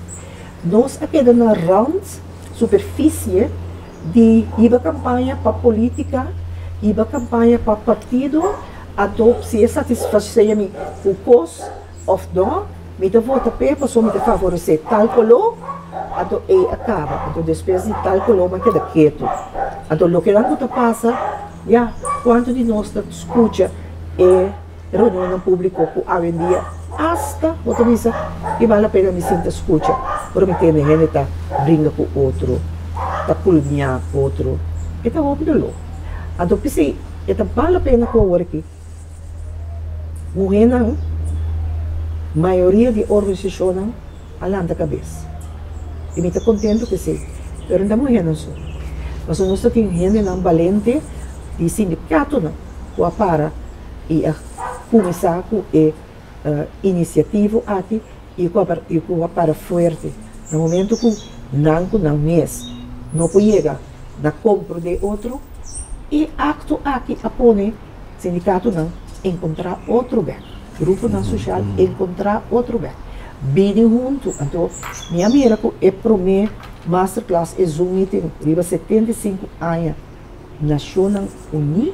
Nos a keda na rand, superficie, di hiba campaña pa politica, hiba campaña pa partido, anto si e satisface mi cu cos of no, mi ta vota p'e pasobra mi ta favorece tal color, anto ey a caba. Anto despues di tal color mi a keda keto. Anto lokenan cu ta pasa, ya, cuanto di nos ta scucha e reunionnan públiko ku awendia asta bo ta bisa i bal la pena mi sinta skucha ora mi tende hende ta bringa ku otro, ta kulmiá otro, e ta hopi doló. Anto p'esei e ta bal la pena ku awor aki muhénan, mayoria di organisashonnan a lanta kabes i mi ta kontentu ku esei, pero no ta muhénan so, pasobra nos ta tin hendenan balente di sindikatonan ku a para. i a kuminsá ku e inisiativo aki i ku i ku a para fuerte. Na momento ku nan ku nan mes no por yega na komprondé otro, e akto aki a pone sindikatonan enkontrá otro bèk, gruponan sosial enkontrá otro bèk, bini huntu. Anto mi a mira ku e promé masterclass, e Zoom meeting riba 75 aña Nashonnan Uní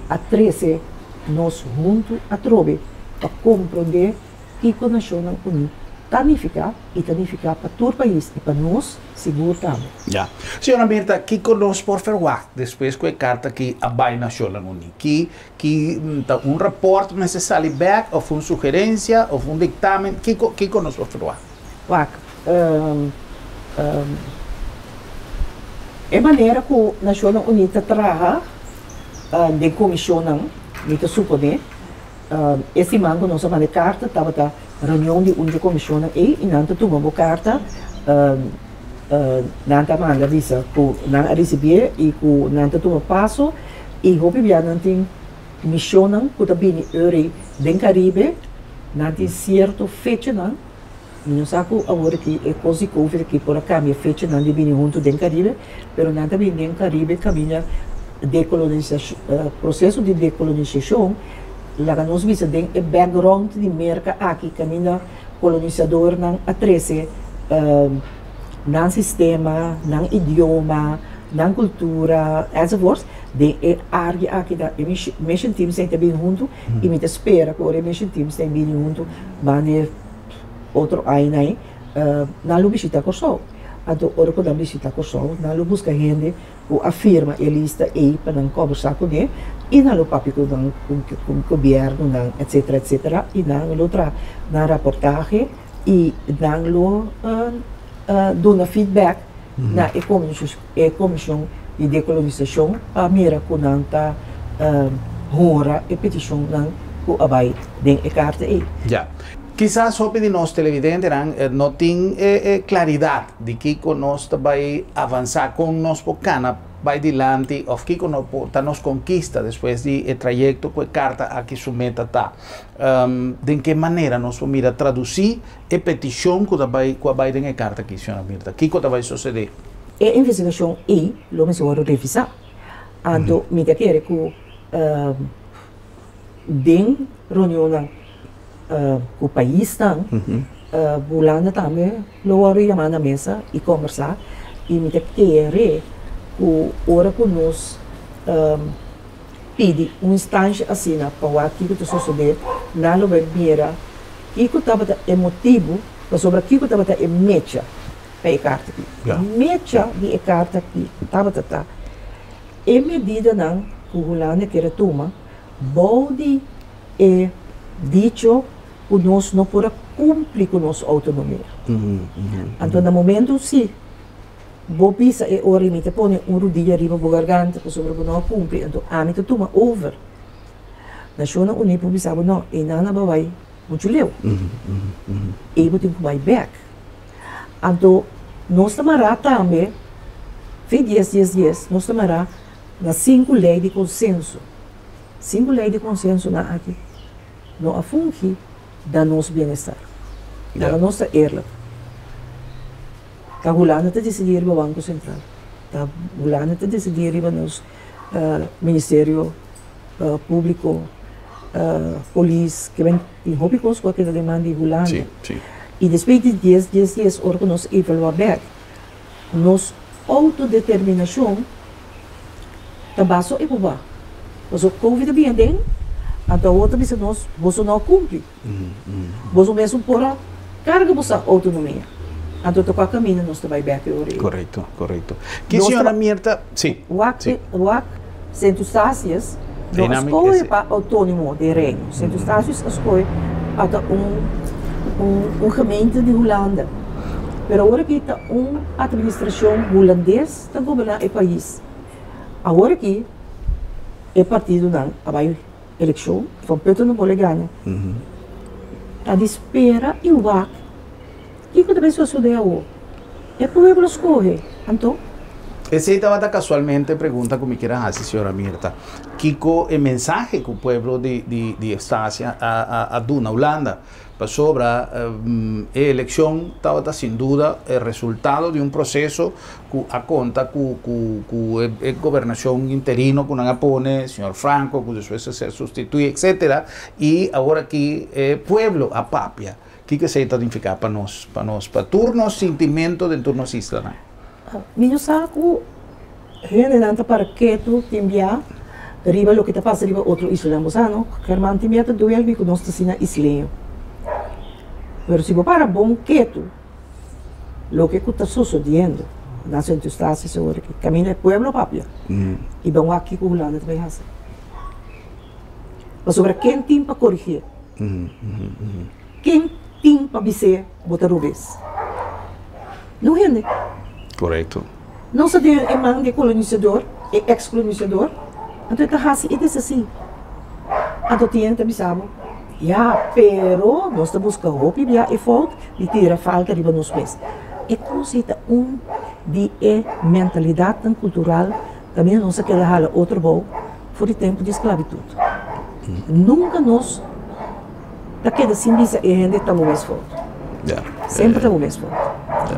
a trese nos huntu atrobe pa komprondé kiko Nashonnan Uní ta nifiká i ta nifiká pa tur pais i pa nos sigur tambe. Ya. Señora Mirta, kiko nos por ferwagt despues ku e karta aki a bai Nashonnan Uní? Ki ki ta un rapòrt mester sali bèk òf un sugerensia òf un diktamen? Kiko kiko nos por ferwagt? Wak, E manera ku Nashonnan Uní ta traha den komishonnan, mi ta suponé, E siman ku nos a manda e karta tabata reunion di un di e komishonnan ei i nan ta tuma bo karta, nan ta manda bisa ku nan a risibié i ku nan ta tuma paso i hopi bia nan tin mishonnan ku ta bini eur den Karibe, nan tin sierto fechanan, mi no sa ku awor aki e kos di covid aki por a kambia fechanan di bini huntu den Karibe, pero nan ta bini den Karibe kaminda dekolonisashon, proseso di dekolonisashon laga nos bisa den e background di Merka aki kaminda kolonisadornan a trese nan sistema, nan idioma, nan kultura enzovoorts den e área aki ta e mission teams ta bini huntu i mi ta spera ku ora e mission teams ta bini huntu banda otro aña nan lo bishita Kòrsou. Anto ora ku nan bishita Kòrsou nan lo buska hende ku a firma e lista ei pa nan kòmbersá kuné i nan lo papia ku nan ku gobièrnunan etsetera etsetera i nan lo traha nan raportahe i nan lo duna feedback na e e komishon di dekolonisashon pa mira ku nan ta honra e petishonnan ku a bai den e karta ei. Ya. Kisas hopi di nos televidentenan no tin e klaridat di kiko nos ta bai avansá, kon nos por kana bai dilanti òf kiko no por ta nos konkista despues di e trayekto ku e karta aki su meta ta. Den ke manera nos por mira tradusí e petishon ku ta bai ku a bai den e karta aki, señora Mirta? Kiko ta bai sosodé? E investigashon ei lo mester wòrdu revisá. Anto mi ta kere ku den reunionnan ku paisnan, Hulanda tambe lo wòrdu yamá na mesa i kòmbersá i mi ta kere ku ora ku nos pidi un instansha asina pa wak kiko ta sosodé, nan lo bai mira kiko tabata e motibu pasobra kiko tabata e mecha pa e karta aki. Mecha di e karta aki tabata ta e medidanan ku Hulanda kier a tuma bou di e dicho ku nos no por a kumpli ku nos outonomia. Anto na momento si bo bisa e ora i mi ta pone un rudia riba bo garganta pasobra bo no a kumpli, anto ami ta tuma over. Nashonnan Uní por bisa bo no, einan a bai muchu leu. Ei bo tin ku bai bèk. Anto nos ta mará tambe, fin dies dies dies, nos ta mará na sinku lei di konsenso. Sinku lei di konsensonan aki no a fungi na nos bienestar. Laga nos ta eerlijk. Ta Hulanda ta disidí riba Banko Sentral. Ta Hulanda ta disidí riba nos Ministerio Públiko, polis, ke men tin hopi kos ku a keda den man di Hulanda. I despues di dies dies dies ora ku nos evaluá bèk nos outodeterminashon ta baso e boba. Pasobra Covid a bini aden, anto awor ta bisa nos, boso no a cumpli. Boso mesun por a carga boso autonomia. Anto ta cua camino nos ta bay bek e ora ey? Correcto, correcto. Ki señora Mirta, si. Wak, wak Sint Eustatius no a scoge pa autonimo den Reino. Sint Eustatius a scoge pa ta un, un gemeente di Hulanda. Pero awor aki ta un administracion Hulandes. Ta goberná e pais. Awor aki e partidonan a bai elekshon, Van Putten no por a gana. Ta di spera i wak kiko ta bai sosodé awor. E pueblo skohe, anto? Esei tabata kasualmente e pregunta ku mi kier a hasi, señora Mirta. Kiko e mensahe ku pueblo di Estacia a duna Hulanda? Pasobra e elekshon tabata sin duda e resultado di un proseso ku a konta ku ku e gobernashon interino ku nan a pone, señor Franco ku despues a ser sustitui etcetera, i awor aki e pueblo a papia. Kiko esei ta nifiká pa nos, pa nos, pa tur nos sintimento den tur nos islanan? Mi no sa ku Hendenan ta para ketu tin bia riba loke ta pasa riba otro islanan. Bo sa no, German tin bia ta duel mi ku nos ta asina isleño. Pero si bo para bon ketu loke ku ta sosodiendo na Sint Eustatius awor aki, kaminda e pueblo papia i ban wak kiko Hulanda ta bai hasi. Pasobra ken tin pa korigié? Ken tin pa bis'é bo ta robes? No hende. Korekto. Nos a den e man di e kolonisador, e ex kolonisador, anto e ta hasi e desasi. Anto tin hende ta bisa bo, ya, pero nos ta buska hopi bia e fout di tira falta riba nos mes. E kos ei ta un di e mentalidatnan kultural kaminda nos a keda hala otro bou for di tempu di sklabitut. Nunka nos ta keda sin bisa e hende ta bo mes fout. Semper ta bo mes fout.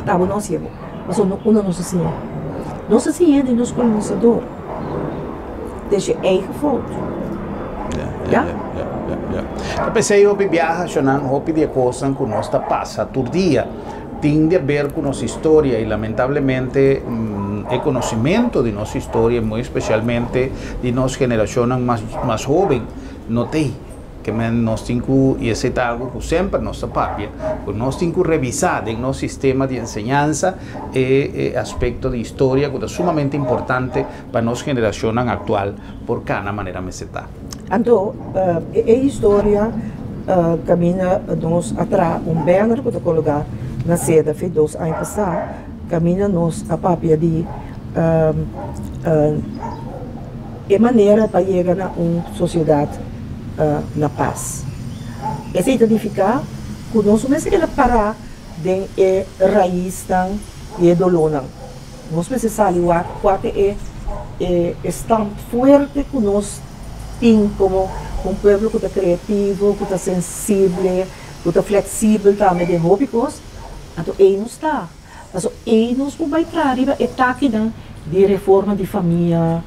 Ta bo no hasié bo. Pasobra unda nos a siña? Nos a siña di nos kolonisador. Het is je eigen fout. Ja? Ta p'esei hopi biaha shonnan hopi di e kosnan ku nos ta pasa tur dia tin di aber ku nos historia i lamentablemente e konosimento di nos historia muy especialmente di nos generashonnan mas mas hoben no t'ei. Ke men nos tin ku, i esei ta algu ku semper nos ta papia, ku nos tin ku revisá den nos sistema di enseñansa e e aspekto di historia ku ta sumamente importante pa nos generashonnan aktual por kana manera mester ta. Anto e historia kaminda nos a traha un banner ku ta kologá na seda fe dos aña pasá, kaminda nos a papia di e manera pa yega na un sosiedat na pas. Esei ta nifiká ku nos no mester keda pará den e raisnan i e dolónan. Nos mester sali wak kua ta e e stamp fuerte ku nos tin komo un pueblo ku ta kreativo, ku ta sensible, ku ta fleksibel tambe den hopi kos. Anto ei nos ta. Pasobra ei nos por bai traha riba e takinan di reforma di famia,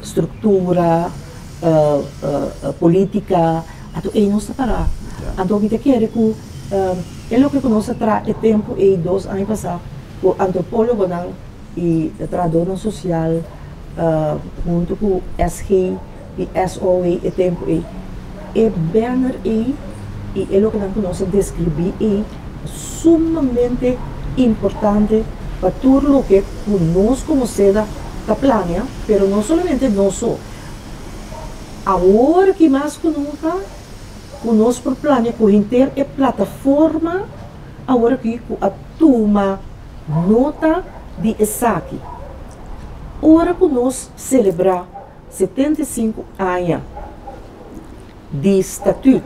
struktura, politika. Anto ei nos ta pará. Anto mi ta kere ku e loke ku nos a traha e tempu ei dos aña pasá ku antropólogonan i trahadónan sosial huntu ku SG i SOW e tempu ei, e banner ei i e lokenan ku nos a deskribí ei ta sumamente importante pa tur loke ku nos komo seda ta plania, pero no solamente nos so. Awor ki mas ku nunka ku nos por plania ku henter e plataforma awor aki ku a tuma nota di esaki. Ora ku nos selebrá 75 aña di Statüt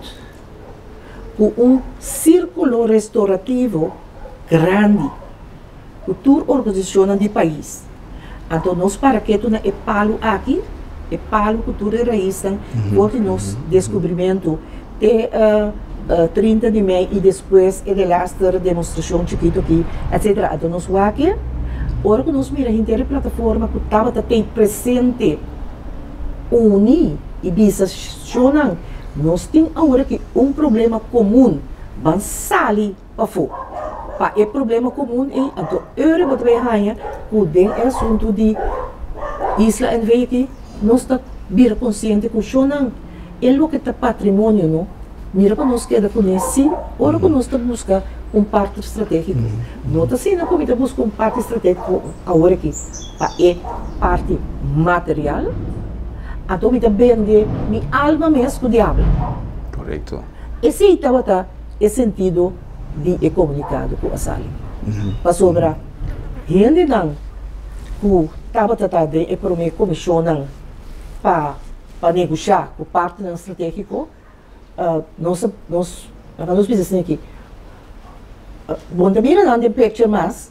ku un sírkulo restorativo grandi ku tur organisashonnan di pais, anto nos para ketu na e palu aki, e palu ku tur e raisnan for di nos deskubrimentu te 30 di mei i despues e delaster demostrashon chikitu aki, etsetera. Anto nos wak e, ora ku nos mira henter e plataforma ku tabata tei presente uni i bisa shonnan, nos tin awor aki un problema komun, ban sali pafó pa e problema komun ei. Anto ora bo ta bai haña ku den e asuntu di Isla NV aki nos ta bira konsiente ku shonnan E loke ta patrimonio no, mira pa nos keda kuné si ora ku nos ta buska un partner stratégiko. No ta asina ku mi ta buska un partner stratégiko awor aki pa e parti material, anto mi ta bende mi alma mes ku diabel. Korekto. Esei tabata e sentido di e komunikado ku a sali. Pasobra hendenan ku tabata ta den e promé komishonnan pa. Pa negoshá ku partnernan stratégiko, nos nos laga nos bisa asina aki, bo no ta mira nan den picture mas,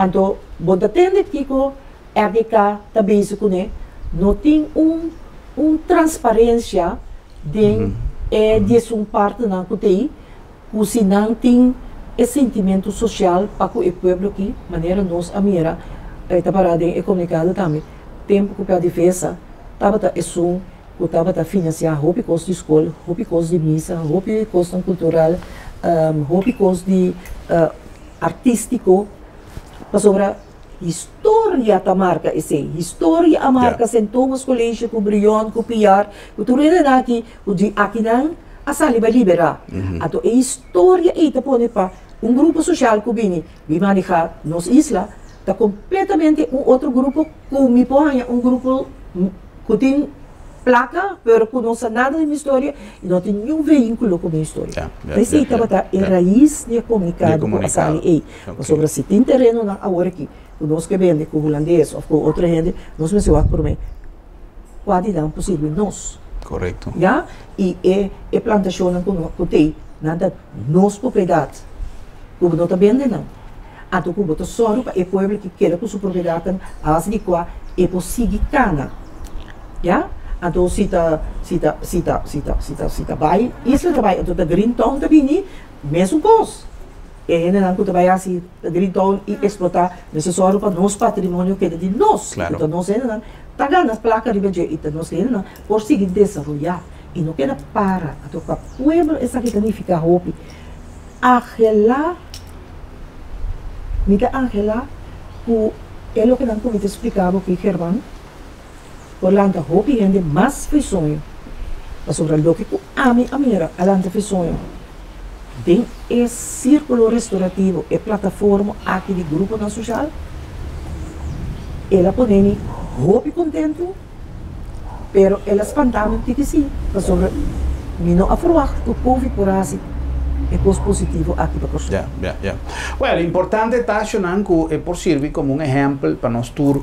anto bo no ta tende kiko RDK ta bezig kuné, no tin un un transparensia den e diesun partnernan ku ta ei, ku si nan tin e sentimentu sosial pa ku e pueblo aki, manera nos a mira e ta pará den e komunikado tambe, tempu ku PDVSA tabata esun ku tabata finansiá hopi kos di skol, hopi kos di misa, hopi kosnan kultural, hopi kos di artístiko, pasobra historia ta marka esei. Historia a marka Sint Thomas College ku Brion, ku Piar, ku tur hendenan aki ku di akinan a sali bai liberá. Anto e historia ei ta pone pa un grupo sosial ku bini bin manehá nos isla ta kompletamente un otro grupo ku mi por haña un grupo ku tin plaka pero ku no sa nada di mi historia i no tin niun vehíkulo ku mi historia. Esei tabata e rais di e komunikado ku a sali ei. Pasobra si tin terenonan awor aki ku nos ke bende ku hulandes òf ku otro hende, nos mester wak promé kua di nan por sirbi nos. Ya, i e e plantashonnan ku no ku t'ei, nan ta nos propiedat, ku bo no ta bende nan. Anto ku bo ta sòru pa e pueblo ki keda ku su propiedatnan a base di kua e por sigui kana. Ya, anto si ta si ta si ta si ta si ta si ta bai isla ta bai, anto ta Green Town ta bini, mesun kos. E hendenan ku ta bai hasi Green Town i eksplotá mester sòru pa nos patrimonio keda di nos, ku ta nos hendenan ta gana plaka riba dje i ta nos hendenan por sigui desaroyá i no keda para. Anto pa pueblo esaki ta nifiká hopi. Anhelá, mi ta anhelá ku e lokenan ku mi ta splika bo aki German por lanta hopi hende mas fi soño, pasobra loke ku ami a mira a lanta fi soño den e sírkulo restorativo, e plataforma aki di gruponan soshal, el a pone mi hopi kontentu, pero el a spanta mi un tiki sí, pasobra mi no a ferwagt ku Covid por hasi e kos positivo aki pa Kòrsou. Ya, ya, ya. Wèl, importante ta, Shonan, ku e por sirbi komo un ehèmpel pa nos tur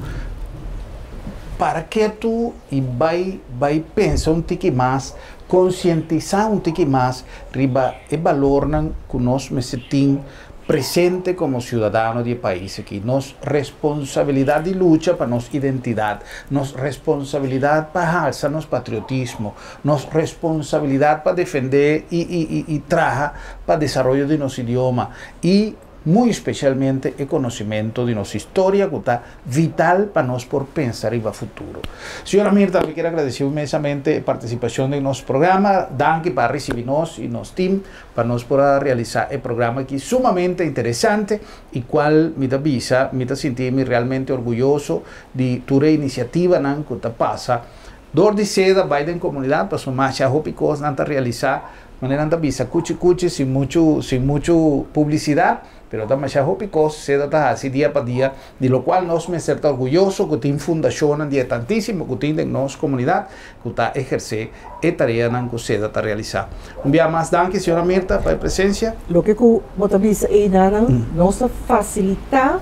para ketu i bai bai pensa un tiki mas, konsientisá un tiki mas riba e balornan ku nos mester tin presente komo siudadano di e pais aki. Nos responsabilidat di lucha pa nos identidat, nos responsabilidat pa halsa nos patriotismo, nos responsabilidat pa defendé i i i i traha pa desaroyo di nos idioma i muy especialmente e conocimento di nos historia cu ta vital pa nos por pensa riba futuro. Señora Mirta, mi kier agradeci inmensamente e participacion den nos programa. Danki pa ricibi nos y nos team pa nos por a realisa e programa aki sumamente interesante y cual mi ta bisa mi ta sinti mi realmente orguyoso di tur e iniciativanan cu ta pasa dor di seda bay den comunidad pasobra masha hopi cosnan ta realisa. Manera nan ta bisa kuchi kuchi sin muchu sin muchu publisidat, pero ta masha hopi kos seda ta hasi dia pa dia, di lokual nos mester ta orguyoso ku tin fundashonnan di e tantísimo ku tin den nos komunidat ku ta ehersé e tareanan ku seda ta realisá. Un bia mas danki señora Mirta pa e presensia. Loke ku bo ta bisa einan, nos ta fasilitá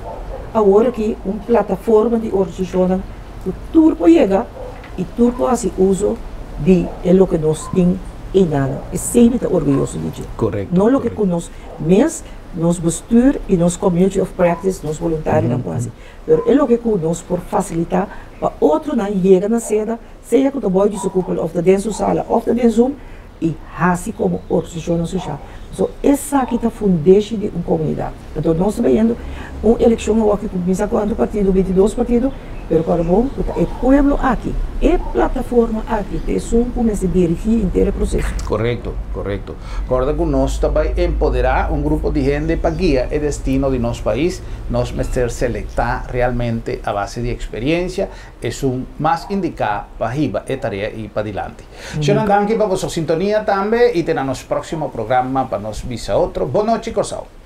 awor aki un plataforma di organisashonnan ku tur por yega I tur ku hasi uso di e loke nos tin einan, esei mi ta orguyoso di dje. No loke ku nos mes, nos bestuur i nos community of practice, nos voluntarionan por hasi, pero e loke ku nos por fasilitá pa otronan yega na seda, sea ku ta bou di su kupel òf ta den su sala òf ta den Zoom, i hasi komo organisashonnan soshal. So esaki ta fundeshi di un komunidat. Anto nos ta bayendo un elekshon awor ku kuminsá kuantu partido, 22 partido, pero kòrda bon ku ta e pueblo aki, e plataforma aki ta esun ku mester dirigí henter e proseso. Korekto, korekto. Kòrda ku nos ta bai empoderá un grupo di hende pa guia e destino di nos pais. Nos mester selektá realmente a base di eksperiensia esun mas indiká pa hiba e tarea ei padilanti. Shonnan danki pa boso sintonia tambe i te na nos próksimo programa pa nos bisa otro. Bon nochi Kòrsou!